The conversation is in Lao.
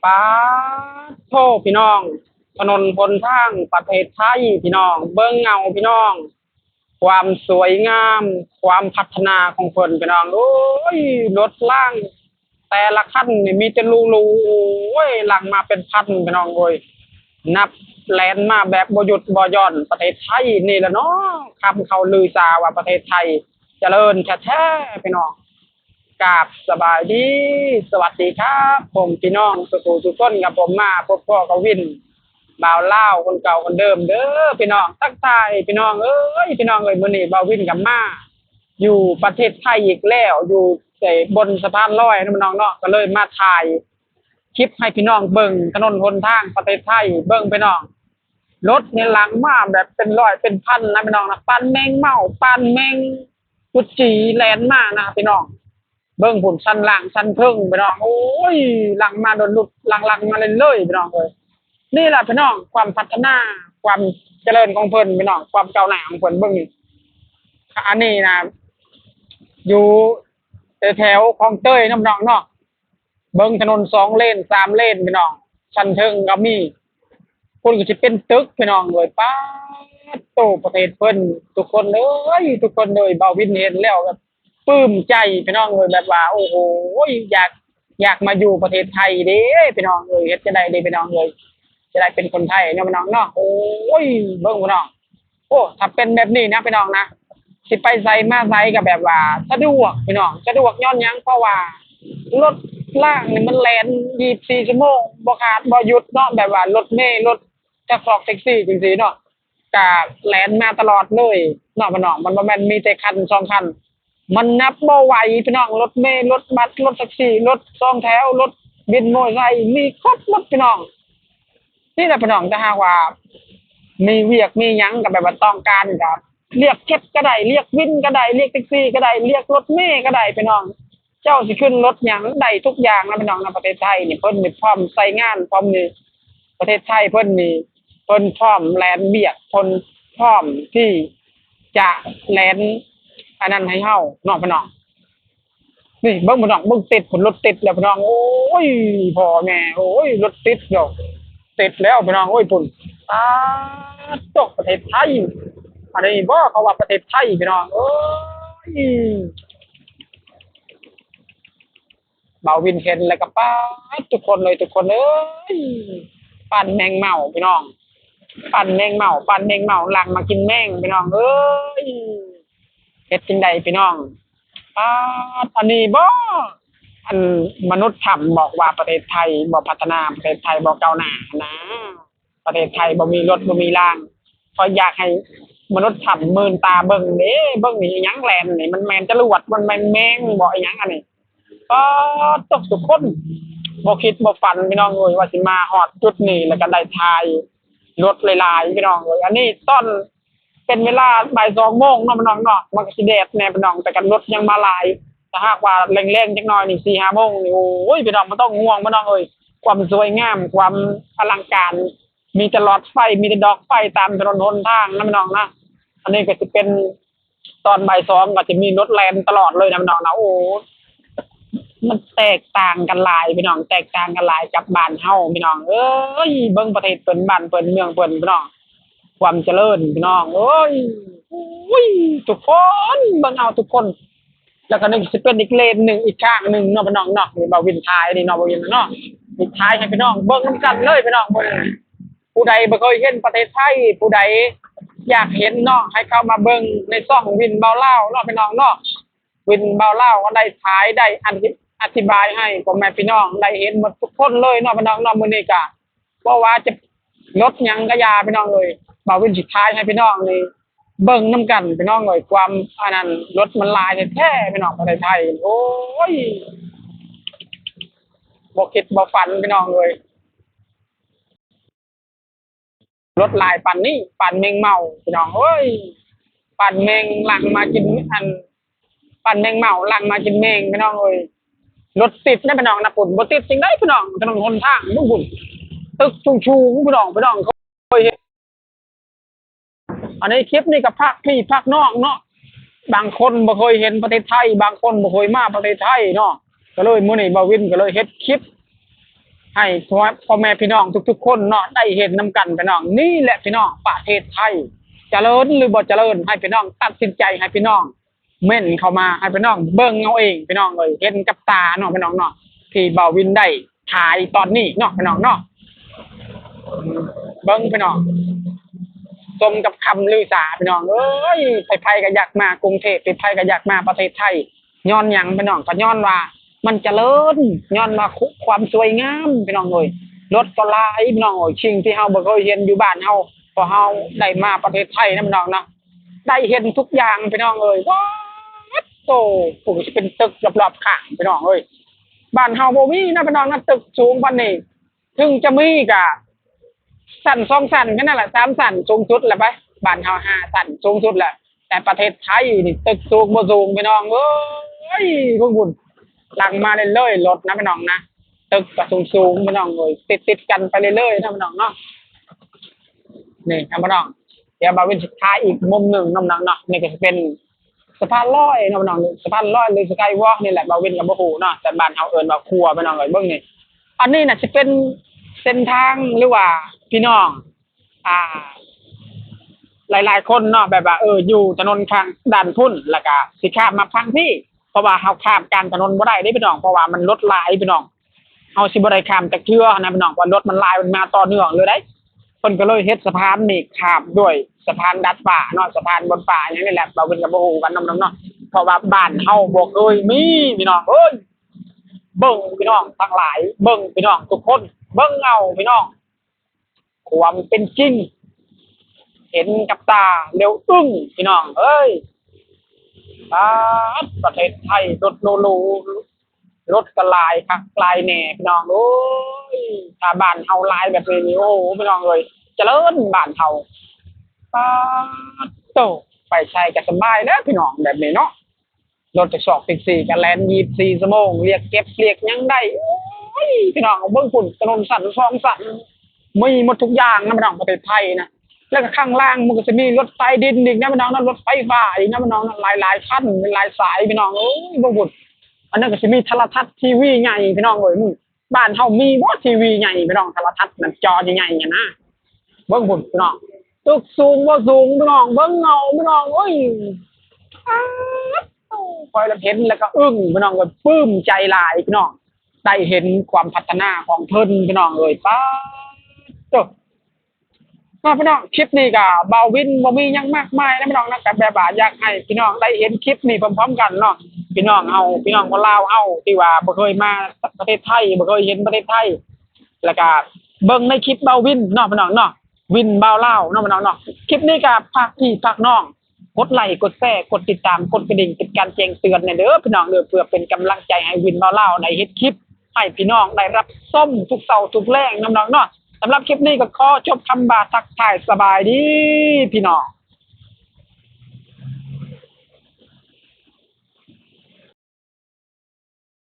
ປາດໂທ້ ພີ່ນ້ອງ, ຖະໜົນຫົນທາງປະເທດໄທ ພີ່ນ້ອງ, ເບິ່ງເອົາ ພີ່ນ້ອງ, ຄວາມສວຍງາມ, ຄວາມພັດທະນາຂອງເພິ່ນ ພີ່ນ້ອງເອີຍ. ລົດລາງແຕ່ລະຄັນນີ້ມີແຕ່ຫຼູໆ ໂອ້ຍ ລາງມາເປັນພັນ ພີ່ນ້ອງເອີຍ, ນັບແລ່ນມາແບບບໍ່ຢຸດບໍ່ຢ່ອນ. ປະເທດໄທນີ້ລະເນາະ ຄຳເຂົາລືຊາວ່າປະເທດໄທຈະເລີນແທ້ໆ ພີ່ນ້ອງ. ກາບສະບາຍດີ ສະຫວັດດີຄັບ ພໍ່ແມ່ພີ່ນ້ອງທຸກຜູ້ທຸກຄົນ. ກັບຜົມມາພົບພໍ້ກັບວິນ ບ່າວລາວຄົນເກົ່າຄົນເດີມເດີພີ່ນ້ອງ. ທັກທາຍພີ່ນ້ອງເອີຍ, ພີ່ນ້ອງເອີຍ, ມື້ນີ້ບ່າວວິນກໍມາຢູ່ປະເທດໄທອີກແລ້ວ, ຢູ່ ເອີ ບົນສະພານລອຍເນາະ ພີ່ນ້ອງເນາະ, ກໍເລີຍມາຖ່າຍຄລິບໃຫ້ພີ່ນ້ອງເບິ່ງຖະໜົນຫົນທາງປະເທດໄທ. ເບິ່ງພີ່ນ້ອງ, ລົດນີ້ຫຼັ່ງມາແບບເປັນຮ້ອຍເປັນພັນນະພີ່ນ້ອງນະ, ປານແມງເມົາ ປານແມງຈຸດຈີ່ແລ່ນມານະພີ່ນ້ອງ. ເບິ່ງພຸ້ນ ຊັ້ນລ່າງຊັ້ນເທິງພີ່ນ້ອງ, ໂອ້ຍ ຫຼັ່ງມາດົນລຸດຫຼັ່ງໆມາເລີຍໆ ພີ່ນ້ອງເອີຍ. ນີ້ລະພີ່ນ້ອງ ຄວາມພັດທະນາ ຄວາມຈະເລີນຂອງເພິ່ນພີ່ນ້ອງ, ຄວາມກ້າວໜ້າຂອງເພິ່ນ. ເບິ່ງນີ້ ອັນນີ້ນະ ຢູ່ແຖວໆຄອງເຕີຍເນາະ ພີ່ນ້ອງເນາະ. ເບິ່ງຖະໜົນສອງເລນສາມເລນພີ່ນ້ອງ, ຊັ້ນເທິງກໍມີ, ພຸ້ນກໍຊິເປັນຕຶກພີ່ນ້ອງເອີຍ. ປາດໂທ້ ປະເທດເພິ່ນ ທຸກຄົນເອີຍ ທຸກຄົນເອີຍ, ບ່າວວິນເຫັນແລ້ວແບບປຶ້ມໃຈພີ່ນ້ອງເອີຍ, ແບບວ່າ ໂອ້ໂຫ ຢາກ ຢາກມາຢູ່ປະເທດໄທເດ້ພີ່ນ້ອງເອີຍ. ເຮັດຈັ່ງໃດເດ້ພີ່ນ້ອງເອີຍ, ຈະໄດ້ເປັນຄົນໄທເນາະພີ່ນ້ອງເນາະ. ໂອ້ຍ ເບິ່ງພີ່ນ້ອງ, ໂອ້ ຖ້າເປັນແບບນີ້ນະພີ່ນ້ອງນະ, ຊິໄປໃສມາໃສກໍແບບວ່າສະດວກພີ່ນ້ອງ, ສະດວກຍ້ອນຫຍັງ? ເພາະວ່າລົດລາງນີ້ມັນແລ່ນຊາວສີ່ຊົ່ວໂມງ ບໍ່ຂາດບໍ່ຢຸດເນາະ, ແບບວ່າລົດເມ ລົດຈັກສອກແທັກຊີຈັ່ງຊີ້ເນາະ, ກະແລ່ນມາຕະຫຼອດເລີຍເນາະພີ່ນ້ອງ. ມັນບໍ່ແມ່ນມີແຕ່ຄັນສອງຄັນ, ມັນນັບບໍ່ໄຫວພີ່ນ້ອງ, ລົດເມ ລົດບັສ ລົດແທັກຊີ ລົດສອງແຖວ ລົດບິນມໍເຕີໄຊ ມີຄົບໝົດພີ່ນ້ອງ. ນີ້ແຫຼະພີ່ນ້ອງ, ຖ້າຫາກວ່າມີວຽກມີຫຍັງກໍແບບວ່າຕ້ອງການ ກໍລຽກເກັບກໍໄດ້, ລຽກວິນກໍໄດ້, ລຽກແທັກຊີກໍໄດ້, ລຽກລົດເມກໍໄດ້ພີ່ນ້ອງ. ເຈົ້າຊິຂຶ້ນລົດຫຍັງໄດ້ທຸກຢ່າງນະພີ່ນ້ອງນະ. ປະເທດໄທນີ້ເພິ່ນນີ້ພ້ອມໃຊ້ງານ, ພ້ອມນີ້ ປະເທດໄທເພິ່ນນີ້ ເພິ່ນພ້ອມແລ່ນວຽກ, ເພິ່ນພ້ອມທີ່ຈະແລ່ນອັນນັ້ນໃຫ້ເຮົາເນາະພີ່ນ້ອງ. ນີ້ເບິ່ງພີ່ນ້ອງ, ເບິ່ງຕິດພຸ້ນ, ລົດຕິດແລ້ວພີ່ນ້ອງ. ໂອ້ຍ ພໍ່ແມ່ ໂອ້ຍ ລົດຕິດແລ້ວ, ຕິດແລ້ວພີ່ນ້ອງເອີຍ. ພຸ້ນ ປາດໂທ້ ປະເທດໄທ, ອັນນີ້ບໍ່ ເຂົາວ່າປະເທດໄທພີ່ນ້ອງເອີຍ. ບ່າວວິນເຫັນແລ້ວກໍປາດ ທຸກຄົນເອີຍ ທຸກຄົນເອີຍ, ປານແມງເມົາພີ່ນ້ອງ, ປານແມງເມົາ ປານແມງເມົາ ຫຼັ່ງມາກິນແມງພີ່ນ້ອງເອີຍ. ເຮັດຈັ່ງໃດພີ່ນ້ອງ? ປາດ ອັນນີ້ບໍ່ ອັນມະນຸດຖ້ຳບອກວ່າປະເທດໄທບໍ່ພັດທະນາ, ປະເທດໄທບໍ່ກ້າວໜ້າຫັ້ນນາ, ປະເທດໄທບໍ່ມີລົດ ບໍ່ມີລາງ. ຂ້ອຍຢາກໃຫ້ມະນຸດຖ້ຳມື່ນຕາເບິ່ງເດ້, ເບິ່ງນີ້ອີຫຍັງແລ່ນນີ້? ມັນແມ່ນຈະລວດ ມັນແມ່ນແມງບໍ່ ອີຫຍັງອັນນີ້? ປາດໂທ້ ທຸກຄົນ ບໍ່ຄິດບໍ່ຝັນພີ່ນ້ອງເອີຍ ວ່າຊິມາຮອດຈຸດນີ້ ແລ້ວກໍໄດ້ຖ່າຍລົດຫຼາຍໆ ພີ່ນ້ອງເອີຍ. ອັນນີ້ຕອນ ເປັນເວລາບ່າຍສອງໂມງເນາະພີ່ນ້ອງເນາະ, ມັນກໍຊິແດດແດ່ພີ່ນ້ອງ, ແຕ່ກໍລົດຍັງມາຫຼາຍ. ຖ້າຫາກວ່າແລງໆຈັກໜ້ອຍນີ້ ສີ່ຫ້າໂມງນີ້ ໂອ້ຍ ພີ່ນ້ອງບໍ່ຕ້ອງຫ່ວງພີ່ນ້ອງເອີຍ, ຄວາມສວຍງາມ ຄວາມອະລັງການ, ມີແຕ່ຫຼອດໄຟ ມີແຕ່ດອກໄຟຕາມຖະໜົນຫົນທາງນະພີ່ນ້ອງນະ. ອັນນີ້ກໍຊິເປັນຕອນບ່າຍສອງ ກໍຊິມີລົດແລ່ນຕະຫຼອດເລີຍນະພີ່ນ້ອງນະ. ໂອ້ ມັນແຕກຕ່າງກັນຫຼາຍພີ່ນ້ອງ, ແຕກຕ່າງກັນຫຼາຍກັບບ້ານເຮົາພີ່ນ້ອງເອີຍ. ເບິ່ງປະເທດເພິ່ນ ບ້ານເພິ່ນ ເມືອງເພິ່ນພີ່ນ້ອງ, ຄວາມຈະເລີນພີ່ນ້ອງເອີຍ. ໂອ້ຍ ທຸກຄົນ ເບິ່ງເອົາທຸກຄົນ. ແລ້ວກໍນີ້ຊິເປັນອີກເລນໜຶ່ງ ອີກຂ້າງໜຶ່ງເນາະພີ່ນ້ອງເນາະ, ນີ້ບ່າວວິນຖ່າຍນີ້ເນາະ ບ່າວວິນເນາະ, ນີ້ຖ່າຍໃຫ້ພີ່ນ້ອງເບິ່ງນຳກັນເລີຍພີ່ນ້ອງ. ເບິ່ງ ຜູ້ໃດບໍ່ເຄີຍເຫັນປະເທດໄທ ຜູ້ໃດຢາກເຫັນເນາະ ໃຫ້ເຂົ້າມາເບິ່ງໃນຊ່ອງວິນບ່າວລາວເນາະພີ່ນ້ອງເນາະ. ວິນບ່າວລາວກໍໄດ້ຖ່າຍ ໄດ້ອະທິ ອະທິບາຍໃຫ້ພໍ່ແມ່ພີ່ນ້ອງໄດ້ເຫັນໝົດທຸກຄົນເລີຍເນາະພີ່ນ້ອງເນາະ. ມື້ນີ້ກະບໍ່ວ່າຈະລົດຫຍັງກະຢ່າພີ່ນ້ອງເອີຍ, ບ່າວວິນຊິຖ່າຍໃຫ້ພີ່ນ້ອງນີ້ເບິ່ງນຳກັນພີ່ນ້ອງເອີຍ. ຄວາມອັນນັ້ນ ລົດມັນຫຼາຍແທ້ໆ ພີ່ນ້ອງ ປະເທດໄທ. ໂອ້ຍ ບໍ່ຄິດບໍ່ຝັນພີ່ນ້ອງເອີຍ. ລົດຫຼາຍປານນີ້ ປານແມງເມົາພີ່ນ້ອງເອີຍ, ປານແມງຫຼັ່ງມາກິນອັນ ປານແມງເມົາຫຼັ່ງມາກິນແມງພີ່ນ້ອງເອີຍ. ລົດຕິດນະພີ່ນ້ອງນະ, ພຸ້ນ ບໍ່ຕິດຈັ່ງໃດພີ່ນ້ອງ, ຖະໜົນຫົນທາງເບິ່ງພຸ້ນ ຕຶກສູງໆ ພີ່ນ້ອງ ພີ່ນ້ອງເຄີຍເຫັນ. ອັນນີ້ຄລິບນີ້ກໍຝາກພີ່ຝາກນ້ອງເນາະ, ບາງຄົນບໍ່ເຄີຍເຫັນປະເທດໄທ, ບາງຄົນບໍ່ເຄີຍມາປະເທດໄທເນາະ, ກໍເລີຍມື້ນີ້ບ່າວວິນກໍເລີຍເຮັດຄລິບ ໃຫ້ພໍ່ ພໍ່ແມ່ພີ່ນ້ອງທຸກໆຄົນເນາະ ໄດ້ເຫັນນຳກັນພີ່ນ້ອງ. ນີ້ແຫຼະພີ່ນ້ອງ ປະເທດໄທ ຈະເລີນຫຼືບໍ່ຈະເລີນ ໃຫ້ພີ່ນ້ອງຕັດສິນໃຈ ໃຫ້ພີ່ນ້ອງເມັ້ນເຂົ້າມາ ໃຫ້ພີ່ນ້ອງເບິ່ງເອົາເອງພີ່ນ້ອງເອີຍ. ເຫັນກັບຕາເນາະພີ່ນ້ອງເນາະ ທີ່ບ່າວວິນໄດ້ຖ່າຍຕອນນີ້ເນາະພີ່ນ້ອງເນາະ. ເບິ່ງພີ່ນ້ອງ ສົມກັບຄຳລືສາພີ່ນ້ອງເອີຍ. ໃຜໆກໍຢາກມາກຸງເທບ ໃຜໆກໍຢາກມາປະເທດໄທ. ຍ້ອນຫຍັງພີ່ນ້ອງ? ກໍຍ້ອນວ່າມັນຈະເລີນ ຍ້ອນວ່າຄວາມສວຍງາມພີ່ນ້ອງເອີຍ. ລົດກໍຫຼາຍພີ່ນ້ອງເອີຍ. ສິ່ງທີ່ເຮົາບໍ່ເຄີຍເຫັນຢູ່ບ້ານເຮົາ ພໍເຮົາໄດ້ມາປະເທດໄທນະພີ່ນ້ອງເນາະ ໄດ້ເຫັນທຸກຢ່າງພີ່ນ້ອງເອີຍ. ວ້າດໂຕ ຜູ້ຊິເປັນຕຶກລອບໆຂ້າງພີ່ນ້ອງເອີຍ. ບ້ານເຮົາບໍ່ມີນະພີ່ນ້ອງນະ ຕຶກສູງປານນີ້. ເຖິງຈະມີກະຊັ້ນສອງຊັ້ນແຄ່ນັ້ນແຫຼະ ສາມຊັ້ນສູງສຸດແຫຼະໄປ. ບ້ານເຮົາຫ້າຊັ້ນສູງສຸດແຫຼະ. ແຕ່ປະເທດໄທນີ້ຕຶກສູງບໍ່ສູງພີ່ນ້ອງເອີຍ. ພຸ້ນໆ ຫຼັງມາເລື້ອຍໆລົດນະພີ່ນ້ອງນະ. ຕຶກກໍສູງໆພີ່ນ້ອງເອີຍ ຕິດໆກັນໄປເລື້ອຍໆນະພີ່ນ້ອງເນາະ. ນີ້ນະພີ່ນ້ອງ ດຽວບ່າວວິນຊິຖ່າຍອີກມຸມໜຶ່ງນຳນ້ອງເນາະ. ນີ້ກໍຊິເປັນ ສະພານລອຍເນາະພີ່ນ້ອງ ສະພານລອຍ ຫຼື Skywalk ນີ້ແຫຼະ ບ່າວວິນກໍບໍ່ຮູ້ເນາະ ແຕ່ບ້ານເຮົາເອີ້ນວ່າຂົວພີ່ນ້ອງເອີຍ. ເບິ່ງນີ້ ອັນນີ້ນະຊິເປັນເສັ້ນທາງ ຫຼືວ່າພີ່ນ້ອງ ອ່າ ຫຼາຍໆຄົນເນາະ ແບບວ່າ ເອີ ຢູ່ຖະໜົນຂ້າງດ້ານພຸ້ນ ແລ້ວກໍຊິຂ້າມມາຝັ່ງພີ້ ເພາະວ່າເຮົາຂ້າມກາງຖະໜົນບໍ່ໄດ້ເດ້ພີ່ນ້ອງ ເພາະວ່າມັນລົດຫຼາຍພີ່ນ້ອງ. ເຮົາຊິບໍ່ໄດ້ຂ້າມຈັກເທື່ອນະພີ່ນ້ອງ ເພາະລົດມັນຫຼາຍ ມັນມາຕໍ່ເນື່ອງເລີຍເດ້. ເພິ່ນກໍເລີຍເຮັດສະພານນີ້ຂ້າມດ້ວຍສະພານດາດຟ້າເນາະ ສະພານບົນຟ້າຫຍັງນີ້ແຫຼະ ບ່າວວິນກໍບໍ່ຮູ້ກັນນຳນ້ອງເນາະ ເພາະວ່າບ້ານເຮົາບໍ່ເຄີຍມີພີ່ນ້ອງເອີຍ. ເບິ່ງພີ່ນ້ອງທັງຫຼາຍ ເບິ່ງພີ່ນ້ອງທຸກຄົນ ເບິ່ງເອົາພີ່ນ້ອງ ຄວາມເປັນຈິງ ເຫັນກັບຕາແລ້ວອຶ້ງພີ່ນ້ອງເອີຍ. ປາດ ປະເທດໄທ ລົດໂລໂລ ລົດກໍຫຼາຍຄັກຫຼາຍແນ່ພີ່ນ້ອງເອີຍ. ຖ້າບ້ານເຮົາຫຼາຍແບບນີ້ນີ້ ໂອ້ ພີ່ນ້ອງເອີຍ ຈະເລີນບ້ານເຮົາ. ປາດໂຕ ໄປໃສກໍສະບາຍແລ້ວພີ່ນ້ອງ ແບບນີ້ເນາະ. ລົດແທັກຊີກໍແລ່ນຊາວສີ່ຊົ່ວໂມງ ລຽກເກັບລຽກຫຍັງໄດ້. ໂອ້ຍ ພີ່ນ້ອງເບິ່ງພຸ້ນ ຖະໜົນສັ້ນສອງສັ້ນ ມີໝົດທຸກຢ່າງນະພີ່ນ້ອງ ປະເທດໄທນະ. ແລ້ວກໍຂ້າງລ່າງມັນກໍຊິມີລົດໃຕ້ດິນອີກນະພີ່ນ້ອງນະ ລົດໄຟຟ້າອີກນະພີ່ນ້ອງນະ ຫຼາຍໆຄັນ ຫຼາຍສາຍພີ່ນ້ອງເອີຍ. ເບິ່ງພຸ້ນ ອັນນັ້ນກໍຊິມີໂທລະທັດ ທີວີໃຫຍ່ພີ່ນ້ອງເອີຍ. ບ້ານເຮົາມີບໍ່ທີວີໃຫຍ່ພີ່ນ້ອງ ໂທລະທັດນັ້ນ ຈໍໃຫຍ່ໆຫັ້ນນະ. ເບິ່ງພຸ້ນພີ່ນ້ອງ ຕຶກສູງບໍ່ສູງພີ່ນ້ອງ ເບິ່ງເອົາພີ່ນ້ອງເອີຍ. ປາດໂຕ ຂ້ອຍລະເຫັນແລ້ວກໍອຶ້ງພີ່ນ້ອງເອີຍ ປຶ້ມໃຈຫຼາຍພີ່ນ້ອງ ໄດ້ເຫັນຄວາມພັດທະນາຂອງເພິ່ນພີ່ນ້ອງເອີຍ. ປາດໂຕ ເນາະພີ່ນ້ອງ ຄລິບນີ້ກໍບ່າວວິນບໍ່ມີຫຍັງມາກມາຍນະພີ່ນ້ອງນະ ກໍແບບວ່າຢາກໃຫ້ພີ່ນ້ອງໄດ້ເຫັນຄລິບນີ້ພ້ອມໆກັນເນາະ. ພີ່ນ້ອງເຮົາ ພີ່ນ້ອງຄົນລາວເຮົາທີ່ວ່າບໍ່ເຄີຍມາປະເທດໄທ ບໍ່ເຄີຍເຫັນປະເທດໄທ ແລ້ວກໍເບິ່ງໃນຄລິບບ່າວວິນເນາະພີ່ນ້ອງເນາະ ວິນບ່າວລາວເນາະພີ່ນ້ອງເນາະ. ຄລິບນີ້ກໍຝາກພີ່ຝາກນ້ອງ ກົດໄລ ກົດແຊ ກົດຕິດຕາມ ກົດກະດິ່ງ ເປັນການແຈ້ງເຕືອນແດ່ເດີພີ່ນ້ອງເດີ ເພື່ອເປັນກຳລັງໃຈໃຫ້ວິນບ່າວລາວໄດ້ເຮັດຄລິບ ໃຫ້ພີ່ນ້ອງໄດ້ຮັບຊົມທຸກເຊົ້າທຸກແລງນຳນ້ອງເນາະ. ສຳລັບຄລິບນີ້ກໍຂໍຈົບຄຳວ່າທັກທາຍສະບາຍດີພີ່ນ້ອງ.